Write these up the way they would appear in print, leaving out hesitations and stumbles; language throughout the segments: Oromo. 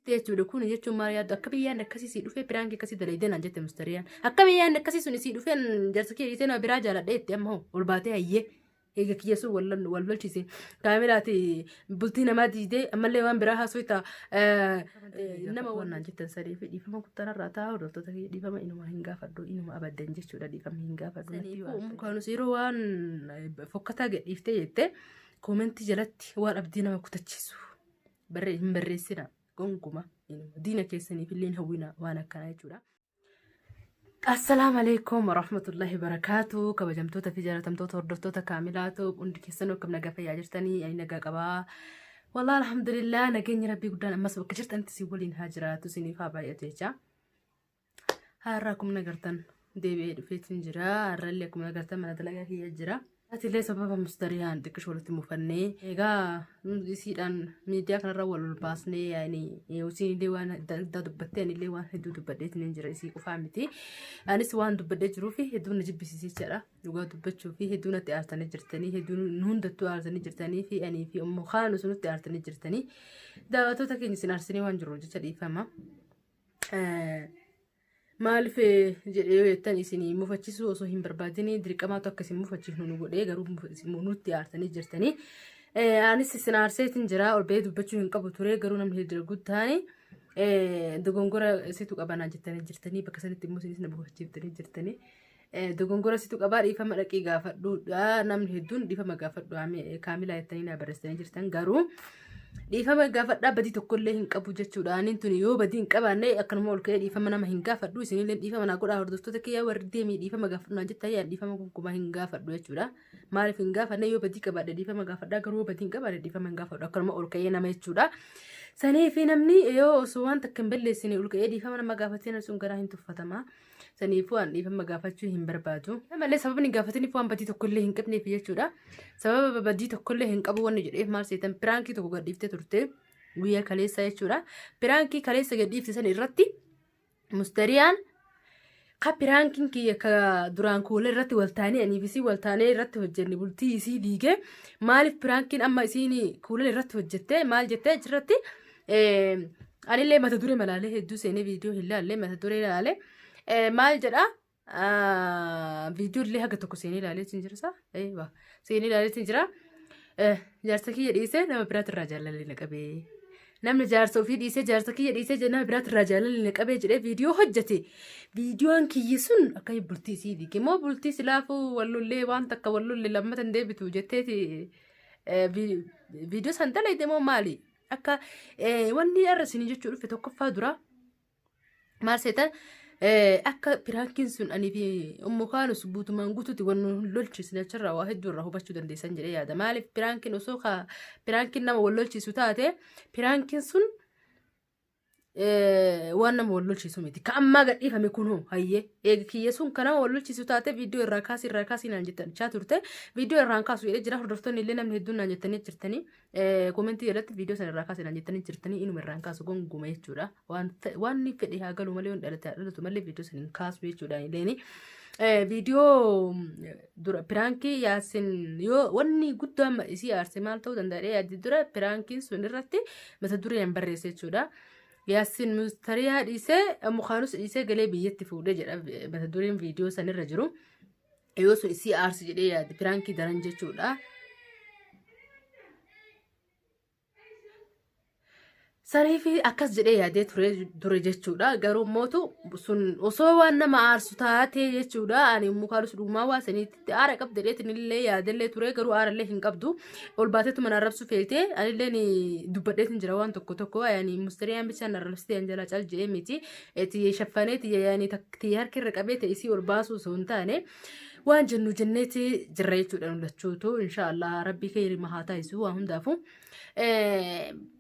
Jechuudha kun jechuun maal yaaddu akka biyyaan akkasii sii dhufee piraankii akkasii dalaydee naan jette mustariyaan akka biyyaan akkasii sun sii dhufee jarsa kee dhiisee nama biraa jaaladhee itti amma hoo ol baatee hayyee eega kiyya sun wal lolchise kaameraati bultii namaa diidee ammallee waan biraa haasofta nama waan naan jettan sadii fi dhiifama guddaa ta'a hordoftoota kiyya dhiifama inuma hin gaafadhu inuma abaddan jechuudha dhiifama hin gaafadhu. Kaanus yeroo waan fokkataa gadhiiftee jette koomentii jalatti waan abdii nama kutachiisu hin barreessina gonkuma diina keessaniif illee hin hawwina waan akkanaa jechuudha. Assalaamu alaikum warahmatullahi wabarakaatu kabajamtoota fi jaalatamtoota hordoftoota kaamilaatu hundi keessanuu akkam nagaa fayyaa jirtanii ani nagaa qabaa. Wallah alhamdulillah nageenyi rabbii guddaan ammas bakka jirtanitti isin waliin haa jiraatu isiniif haa baay'atu jecha. Har'a akkuma agartan deebi'ee dhufeetiin jira. Har'allee akkuma agartan mana dalagaa kiyya jira. Atiillee sababa mustariyaan xiqqishu walitti mufannee egaa isiidhaan miidiyaa kanarra wal ol baasnee yaani isiin waan adda addaa dubbattee anillee waan hedduu dubbadheetiin jira isii qofaa miti. Anis waan dubbadhee jiruuf hedduu na jibbisiisee jedha. Dhugaa dubbachuu fi hedduu natti aartanii jirtanii hedduu nu hundattuu aartanii jirtanii fi anii fi ummu kaanus nutti aartanii jirtanii. Daawwattoota keenya isin aarsinee waan jiru jecha dhiifama. Maaliif jedhee yoo jettan isin mufachisuu osoo hin barbaadin dirqamaatu akka isin mufachiifnu nu godhee garuu nutti aarsanii jirtanii. Anis isin aarseetiin jira ol ba'ee dubbachuu hin qabu ture garuu namni hedduu guddaan dogongora situ qabanaa jettanii jirtanii bakka sanitti immoo isinis na mufachiiftanii jirtanii. Dogongora situ qabaa dhiifama dhaqii gaafadhuudha namni hedduun dhiifama gaafadhu kaamilaa jettanii naa barreessitanii jirtan garuu dhiifama gaafadhaa badii tokkollee hin qabu jechuudha. Aniin tuni yoo badii hin qabaanne akkanuma ol ka'ee dhiifama nama hin gaafadhu isinillee dhiifama naa godhaa hordoftoota kiyyaa warri deemii dhiifama gaafadhu naan jettan yaa dhiifama gonkumaa hin gaafadhu jechuudha. Maaliif hin gaafanne yoo badii qabaadhe dhiifama gaafadhaa garuu yoo badii hin qabaanne dhiifama hin gaafadhu akkanuma ol ka'ee nama jechuudha. Sanii fi namni yoo osoo waan takka hin balleessine ol ka'ee dhiifama nama gaafatee sun garaa hin tuffatama. Saniifuu an dhiifama gaafachuu hin barbaadu. Malee sababni gaafataniif waan badii tokkollee hin qabneef jechuudha. Sababa badii tokkollee hin qabu wanni jedheef maal seetan piraankii tokko gadhiiftee turte guyyaa kaleessa jechuudha. Piraankii kaleessa gadhiifte san irratti mustariyaan ka piraankiin kiyya ka duraan kuulee irratti waltaanee aniif isii waltaanee irratti hojjenne bultii isii diige maaliif piraankiin amma isiin kuulee irratti hojjette maal jettee achirratti Anillee mata duree malaalee hedduu seenee viidiyoo hin laalle mata duree laale maal jedha viidiyoo illee haga tokko seenee ilaalee hin jira isaa seenee ilaalee hin jira jaarsa kiyya dhiisee nama biraatti irraa jaalalli na qabee namni jaarsa ofii dhiisee jaarsa kiyya dhiisee nama biraatti irraa jaalalli na qabee jedhee viidiyoo hojjete viidiyoon kiyyi sun akka bultii isii diige moo bultii silaafuu wallollee waan takka wallollee lammata hin deebitu jetteeti viidiyoo san dalayde moo maali? Akka wanni irra isin jechuu dhufe tokkoffaa dura maal seetan akka piraankiin sun anii fi ummu kaanus guutumaan guutuutti waan nu lolchiisne achirraa waa hedduu irraa hubachuu dandeessan jedhee yaada. Maaliif piraankiin osoo piraankiin nama wal lolchiisu taate piraankiin sun waan nama wal lolchiisu miti. Ka ammaa gadhiifame kunoo hayyee eega kiyya sun ka nama wal lolchiisu taate viidiyoo irraa kaasii irraa kaasii naan jettan turte viidiyoo irraan kaasu jedhee jira hordoftoonni illee namni hedduun naan jettanii jirtanii koomentii jalatti viidiyoo sana irraa kaasii naan jettanii jirtanii inuma irraan kaasu gonguma jechuudha. Waan inni fedhe haa galu malee waan dhalate haa dhalatu malee viidiyoo sana hin kaasu jechuudha illeen. Viidiyoo dura piraankii yaasin yoo wanni guddaan isii aarse maal ta'uu danda'a yaaddi dura piraankiin sun irratti mata dureen barreesse jechuudha. Yaasin mustariyaa dhiisee mukaanus dhiisee galee biyyatti fuudhee jedha mata dureen viidiyoo sanirra jiru. Yoo sun isii aarse jedhee yaaddi piraankii daran jechuudha. Saniif akkas jedhee yaadee ture ture jechuudha. Garuu mootu sun osoo waan nama aarsu taatee jechuudha. Ani mukaalus dhugumaa waa saniitti aara qabda jedheetiin illee yaadellee ture garuu aarallee hin qabdu. Ol baateetu mana arrabsu feetee anillee ni dubbadheetiin jira waan tokko tokko. Yani mustariyaan bichaan arrabsitee an jalaa cal jedhee miti. Tiyya shaffanee tiyya yani tiyya harka irra qabee ta'e isii ol baasuu osoo hin taane waan jennu jenneeti jirra jechuudha nu lachuutu. Inshaallah rabbii keerima haa taasisu waan hundaafuu.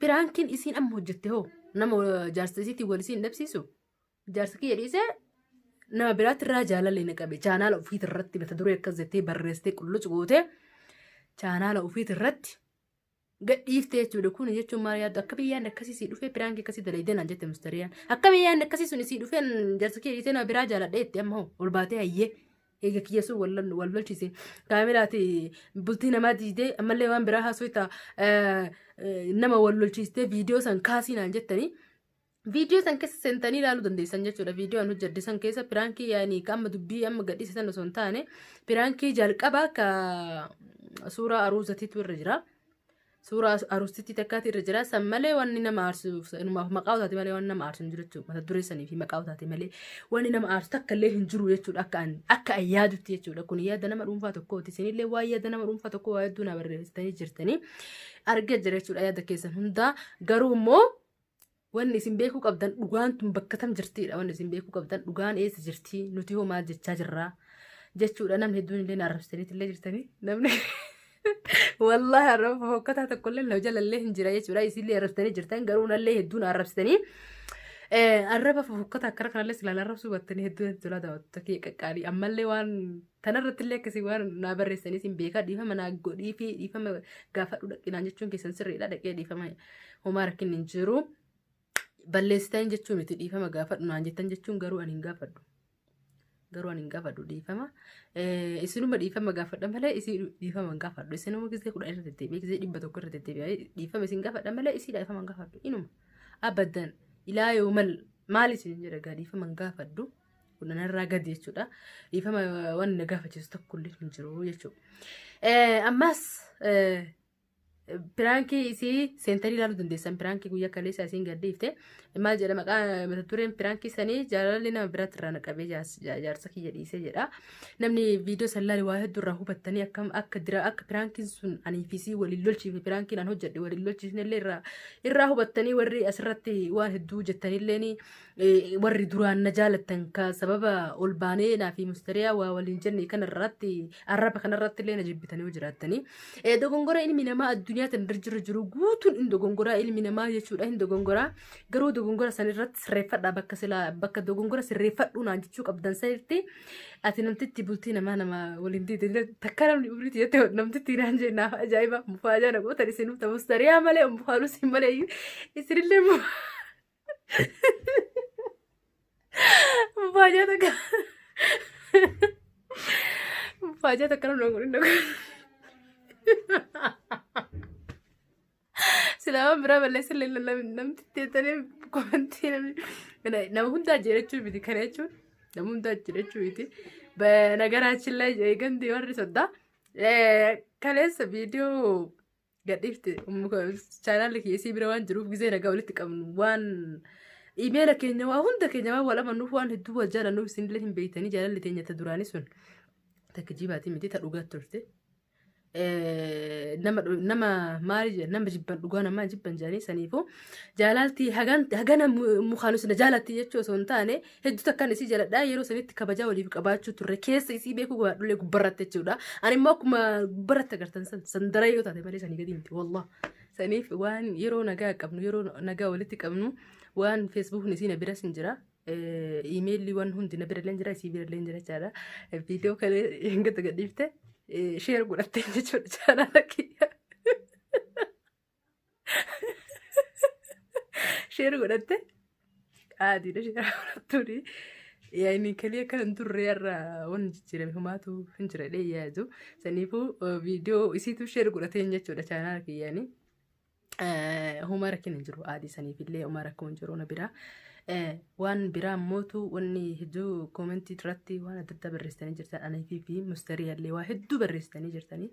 Piraankiin isiin amma hojjette hoo nama jaarsa isiitiin wal isiin dhabsiisu jaarsa kiyya dhiisee nama biraatti irraa jaalalli na qabe chaanaala ofiit irratti mata duree akkas jettee barreessitee qullucu gootee chaanaala ofiit irratti gadhiiftee jechuudha kun jechuun maal yaaddu akka biyyaan akkasii sii dhufee piraankii akkasii dalaydee naan jette mustariyaan akka biyyaan akkasii sun isii dhufee jaarsa kiyya dhiisee nama biraa jaaladhee itti amma hoo ol baatee hayyee Eega kiyya sun wal lolchise. Kaameraati bultii namaa diidee ammallee waan biraa haasofta nama wal lolchiistee viidiyoo san kaasii naan jettanii. Viidiyoo san keessa seentanii ilaaluu dandeessan jechuudha. Viidiyoo an hojjedhe san keessa piraankii yaani ka amma dubbii amma gadhiise san osoo hin taane piraankii jalqaba ka suuraa aruuzatiitu irra jira. Suuraa aruustitti takkaati irra jira. San malee wanni nama aarsu inumaaf maqaa utaate malee wanni nama aarsu hin jiru jechuudha. Mata duree sanii fi maqaa utaate malee wanni nama aarsu takka illee hin jiru jechuudha. Akka an yaadutti jechuudha. Kun yaada nama dhuunfaa tokkooti. Isinillee waan yaada nama dhuunfaa tokkoo waa hedduu na barreessitanii jirtanii argee jira jechuudha yaada keessan hundaa. Garuu immoo wanni isin beekuu qabdan dhugaan tun bakka tam jirtiidha. Wanni isin beekuu qabdan dhugaan eessa jirti, nuti hoo maal jechaa jirraa jechuudha. Namni hedduun illee na arrabsitaniit illee jirtanii, namni wallaahi arraba fokkataa tokkollee na jalallee hin jira jechuudha. Isinillee arrabsitanii jirtan, garuu nallee hedduu na arrabsitanii. Arraba fofokkataa akkana kanallee silaa arrabsuu battanii hedduu natti tolaa, daawwattoota kiyya qaqqaalii. Ammallee waan tanarratti illee akkasii waan naa barreessanii isin beekaa, dhiifama naa godhii fi dhiifama gaafadhu dhaqinaan jechuun keessan sirriidha. Dhaqee dhiifama, homaa rakkinni hin jiru. Balleessitan jechuu miti dhiifama gaafadhu naan jettan jechuun, garuu ani hin gaafadhu. Garuu ani hin gaafadhu dhiifama. Isinuma dhiifama gaafadha malee isii dhiifama hin gaafadhu. Isinuma gisee 10 irra deddeebi'ee, gisee 100 irra deddeebi'ee dhiifama isin gaafadha malee isii dhiifama hin gaafadhu. Inuma abadan ilaa yoo mal maal isin jedha gaa, dhiifama hin gaafadhu. Kun narraa gadi jechuudha. Dhiifama waan na gaafachiisu tokkollee hin jiru jechuudha. Ammas piraankii isii seentanii ilaaluu dandeessan. Piraankii guyyaa kaleessa isiin gadhiifte maal jedha maqaa mata dureen piraankii sanii? Jaalalli nama biraatti irraa naqabee jaarsa kiyya dhiisee jedha. Namni viidiyoo san laale waa hedduu irraa hubattanii, akkam akka dira akka piraankiin sun anii fi isii waliin lolchiifne, piraankiin an hojjedhe waliin lolchiifne illee irraa hubattanii, warri asirratti waan hedduu jettanillee, warri duraan na jaalattan ka sababa ol baanee naa fi mustariyaa waa waliin jenne kanarratti arraba kanarratti illee na jibbitanii yoo jiraattanii. Dogongora ilmi namaa addunyaa tana irra jiru jiru guutuun hin dogongoraa ilmi namaa jechuudha, hin dogongoraa. Garuu dogongora san irratti sirreeffadhaa, bakka silaa bakka dogongora sirreeffadhuu naan jechuu qabdan sanitti ati namtitti bultii namaa nama waliin diide takka namni umriitti jette namtitti naan jee naaf ajaa'iba mufaajaa na gootan isin mustariyaa malee mufaalus hin malee isinillee mufaajaa takka mufaajaa takka namni godhin na silaa biraa balleessa illee namtitti jettanii komantii namni nama hundaa jedhachuu miti, kana jechuun nama hundaa jedhachuu miti. Nagaraachin lay gandi warri soddaa kaleessa viidiyoo gadhiifte chaanaalli kiyya isii bira waan jiruuf, gizee nagaa walitti qabnu waan imeela keenya waa hunda keenya waan wal amannuuf, waan hedduu wal jaalannuuf, isinillee hin beektanii, jaalalli teenya ta duraanii sun takka jibaatii miti, ta dhugaa turte. Nama maali jedhan, nama jibban dhugaa namaa jibban jedhanii, saniifuu jaalalti hagana mukaanus na jaalatti jechuu osoo hin taane, hedduu takkaan isii jaladhaa. Yeroo sanitti kabajaa waliif qabaachuu turre, keessa isii beekuu gabaadhullee gubbarratti jechuudha. Ani immoo akkuma gubbarratti agartan san san dara yoo taate malee sanii gadi miti wallah. Saniif waan yeroo nagaa qabnu, yeroo nagaa walitti qabnu, waan feesbuukni isii na biras hin jira. Iimeelli waan hundi na bira illee jira, isii bira illee jira jechaadha. Viidiyoo kana hin gadi gadhiifte share godhattee jechuudha chaanaala kiyya. Share godhatte adiidha, share godhattuuni. Yaani kalii akka hin turre irra waan jijjiirame homaatu hin jira jedhee yaadu. Saniifuu viidiyoo isiitu share godhateen jechuudha chaanaala kiyyaanii. Homaa rakkin hin jiru, aadii saniif illee homaa rakkoo hin jiru na bira. Waan biraa mootu wanni hedduu koomentii irratti waan adda addaa barreessitanii jirtan, aniifii fi mustarii illee waa hedduu barreessitanii jirtanii.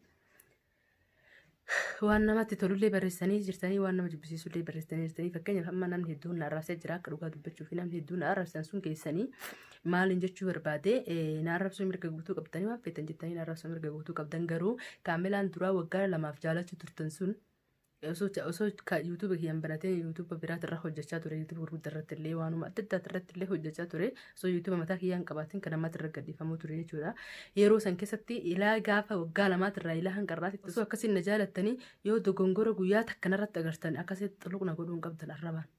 Waan namatti tolullee barreessanii jirtanii, waan nama jibbisiisullee barreessitanii jirtanii. Fakkeenyaaf amma namni hedduun na arrabsee jira, akka dhugaa dubbachuu fi namni hedduun na arrabsan sun keessanii maaliin jechuu barbaade? Na arrabsuu mirga guutuu qabdanii, waan feetan jettanii na arrabsuu mirga guutuu qabdan, garuu kaamelaan duraa waggaa 2f jaalachuu turtan sun osoo yuutuuba kiyyaan banatee yuutuuba biraati irra hojjechaa ture, yuutuuba gurguddaa irratti illee waanuma adda addaa irratti illee hojjechaa ture, osoo yuutuuba mataa kiyyaan qabaatiin kan namaatti irra gadhiifamuu ture jechuudha. Yeroo san keessatti ilaa gaafa waggaa lamaatirraa ilaa hanga har'aatitti osoo akkasiin na jaalattanii, yoo dogongora guyyaa takka narratti agartan akkasitti xuluqna godhuu hin qabdan arrabaan.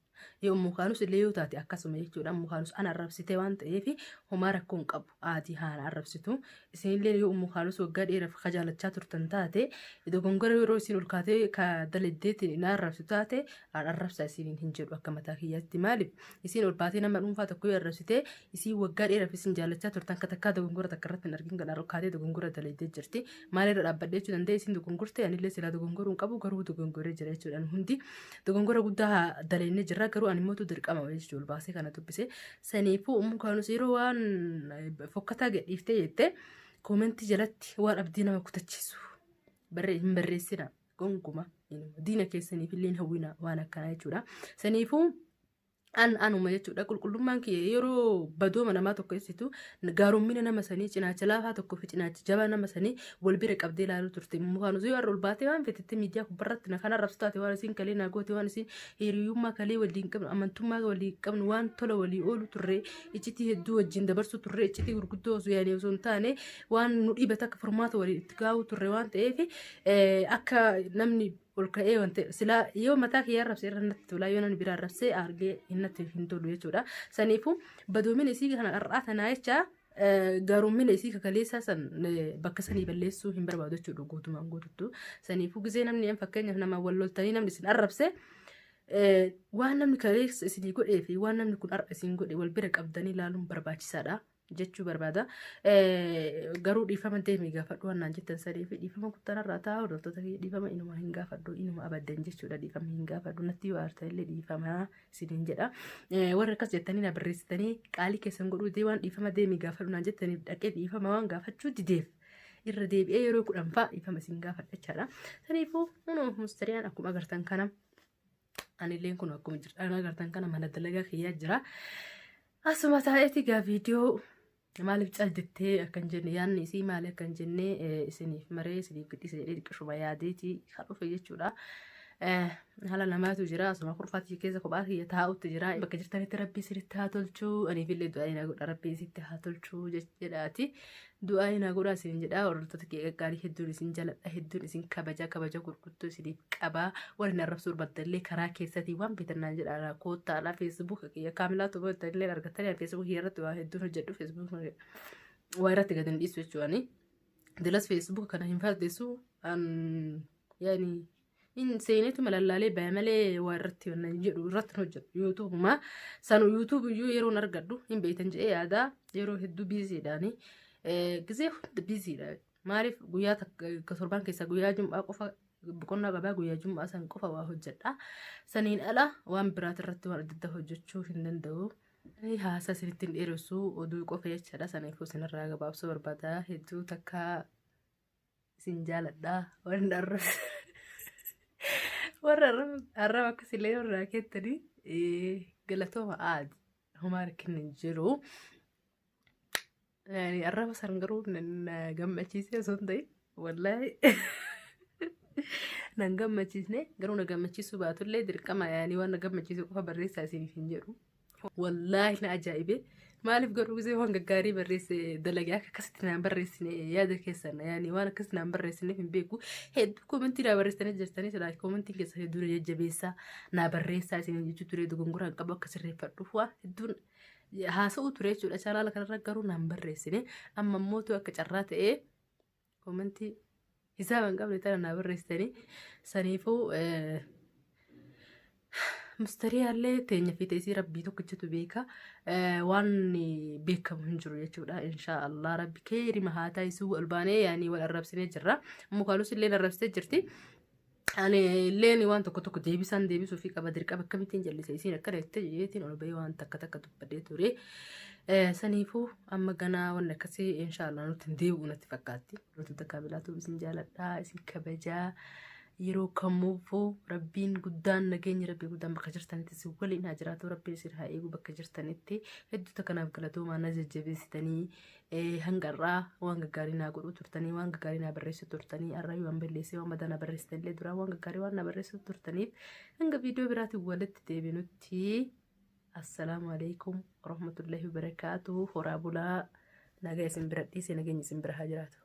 Yoo mukaanus illee yoo taate akkasuma jechuudha. Mukaanus ana arrabsite waan ta'eef homaa rakkoo hin qabu. Aatii haana arrabsitu. Isinillee yoo mukaanus waggaa dheeraaf ka jaalachaa turtan taate, dogongora yeroo isin ol kaatee ka daladdeetti na arrabsitu taate, an arrabsa isiniin hin jedhu akka mataa kiyyaatti. Maaliif isin ol baatee nama dhuunfaa tokko yoo arrabsite, isin waggaa dheeraaf isin jaalachaa turtan ka takkaa dogongora takka irratti hin argin kan ol kaatee dogongora daladdee jirti. Maalirra dhaabbadhee jechuu danda'e? Isin dogongorte, anillee silaa dogongoruu hin qabu, garuu dogongoree jira jechuudha. Hundi dogongora guddaa dalagnee jirra, garuu Garuu ani immoo dirqama jechuudha ol baasee kana dubbise. Saniifuu Ummu Kaanus yeroo waan fokkataa gadhiiftee jette koomentii jalatti waan abdii nama kutachiisu hin barreessina gonkumaa, diina keessaniif illee hawwina waan akkanaa jechuudha. Saniifuu an anuma jechuudha, qulqullummaan kiyya yeroo badooma namaa tokko ibsitu gaarummina nama sanii, cinaacha laafaa tokkoo fi cinaacha jabaa nama sanii wal bira qabdee ilaaluu turte. Mukaan yoo har'a ol baatee waan fetetti miidiyaa gubbaarratti na kana arrabsu taate, waan isiin kalee naa goote, waan isiin hiriyummaa kalee waliin qabnu, amantummaa walii qabnu, waan tola walii oolu turre, iccitii hedduu wajjin dabarsu turre, iccitii gurguddoo osoo yaanii osoo hin taane waan nu dhibe takka furmaata waliin itti gaa'uu turre waan ta'eef, akka namni ol ka'ee wanta silaa yoo mataa kiyya arrabse irra natti tola, yoo namni biraa arrabse argee natti hin tolu jechuudha. Saniifuu badoomina isii kana har'aa tanaa jecha gaarumina isii kakaleessaa san bakka sanii balleessuu hin barbaadu jechuudha guutumaan guututtu. Saniifuu gizee namni, fakkeenyaaf, nama wal loltanii namni isin arrabse, waan namni kaleessa isinii godhee fi waan namni kun har'a isin godhe wal bira qabdanii ilaaluun barbaachisaadha jechuu barbaada. Garuu dhiifama deemii gaafadhu waan naan jettan sanii fi dhiifama kuttanarraa ta'a, hordoftoota kiyya, dhiifama inuma hin gaafadhu, inuma abaddan jechuudha, dhiifama hin gaafadhu. Natti yoo aartan illee dhiifama isiniin jedha. Warri akkas jettanii na barreessitanii qaalii keessan godhuu didee, waan dhiifama deemii gaafadhu naan jettaniif dhaqee dhiifama waan gaafachuu dideef irra deebi'ee yeroo 10 fa'a dhiifama isin gaafadha jechaadha. Saniifuu kunoo mustariyaan akkuma agartan kana, anilleen kun akkuma jirtan agartan kana mana dalagaa kiyyaa jira. Asuma taa'eeti gaa viidiyoo maaliif cal jettee akkan jenne, yaadni isii maali akkan jenne, isiniif maree isiniif gadhiisa jedhee xiqqishuma yaadeeti kan dhufe jechuudha. Haala namaatu jira, asuma kurfaatii keessa kophaa kiyya taa'utti jira. Bakka jirtanitti Rabbi isinitti haa tolchuu, aniifillee du'aa naa godha, Rabbi isitti haa tolchuu jedhaati. Du'aa naa godhaa isin jedha. Hordoftoota kiyya gaggaarii, hedduun isin jaladha, hedduun isin kabaja, kabaja gurguddoo isiniif qaba. Warri na arrabsuu barbaaddanillee karaa keessatii waan beektan jedha, koottaadha. Feesbuuk kiyya Kaamilaa Tuuboo illee argattanii, feesbuuk kiyya irratti waa hedduun hojjedhu, feesbuuk waa irratti gadi hin dhiisu jechuudha. Dilas feesbuuk kana hin fardeessu yaani in seeneetu malallaalee baya malee waa irratti jedhu irratti hin hojjedhu. Yuutuubumaa sanu yuutuub iyyuu yeroon argadhu hin beektan jedhee yaada, yeroo hedduu biiziidhaani, gizee hunda biiziidha. Maaliif, guyyaa takka torban keessa guyyaa jum'aa qofa boqonnaa qabaa, guyyaa jum'aa san qofa waa hojjedha. Saniin ala waan biraati irratti waan adda addaa hojjechuu hin danda'u. Haasaa isinitti hin dheeressu, oduu qofa jechaadha. Saniifuu isinirraa gabaabsuu barbaada. Hedduu takka isin jaaladha. Warra arraba warra arraba akkasillee warra keettanii galatooma, aadi homaa rakkinni hin jiru. Arraba san garuu na gammachiisee osoo hin ta'in, wallaahi nan gammachiisne, garuu na gammachiisuu baatullee dirqama yaani waan na gammachiisu qofa barreessaa isiniif hin jedhu. Wallaahi na ajaa'ibe. Maaliif garuu gisee waan gaggaarii barreesse dalagee akka akkasitti naan barreessine, yaada keessan yaani waan akkasitti naan barreessineef hin beeku. Hedduu koomentii naa barreessanii jirtanii, silaa koomentiin keessa hedduu na jajjabeessaa naa barreessaa isin jechuu ture, dogongora hin qabu akka sirreeffadhuuf waa hedduun haasa'uu ture jechuudha. Chaanaala kanarra garuu naan barreessine. Amma immoo akka carraa ta'ee koomentii hisaaba hin qabne tana naa barreessitanii, saniifuu mustariyaallee teenya fi teessii Rabbii tokkichatu beeka, waan beekamu hin jiru jechuudha. Inshaa Allah Rabbi keerima haa taasisuu. Wal baanee yaani wal arrabsinee jirra, mukaalus illee arrabsitee jirti. Ani illeen waan tokko tokko deebisaan deebisuu fi qaba dirqama, akkamittiin jallise isiin akkana jettee jeetiin ol bahee waan takka takka dubbadhee ture. Saniifuu amma ganaa wanni akkasii inshaallah nutti hin deebi'u natti fakkaatti. Wantoota Kaamilaatu isin jaaladhaa, isin kabajaa, yeroo kamuufuu Rabbiin guddaan, nageenyi Rabbii guddaan bakka jirtanitti isin waliin haa jiraatu, Rabbiin isin haa eegu bakka jirtanitti. Hedduu kanaaf galatoomaa, na jajjabeessitanii hanga irraa waan gaggaarii naa godhuu turtanii, waan gaggaarii naa barreessuu turtanii, har'a waan balleessee waan madaa naa barreessitanillee duraan waan gaggaarii waan naa barreessuu turtaniif, hanga viidiyoo biraatiin walitti deebinutti assalaamu alaikum warahmatullahi wabarakaatuh. Horaa bulaa, nagaa isin bira dhiise, nageenya isin bira haa jiraatu.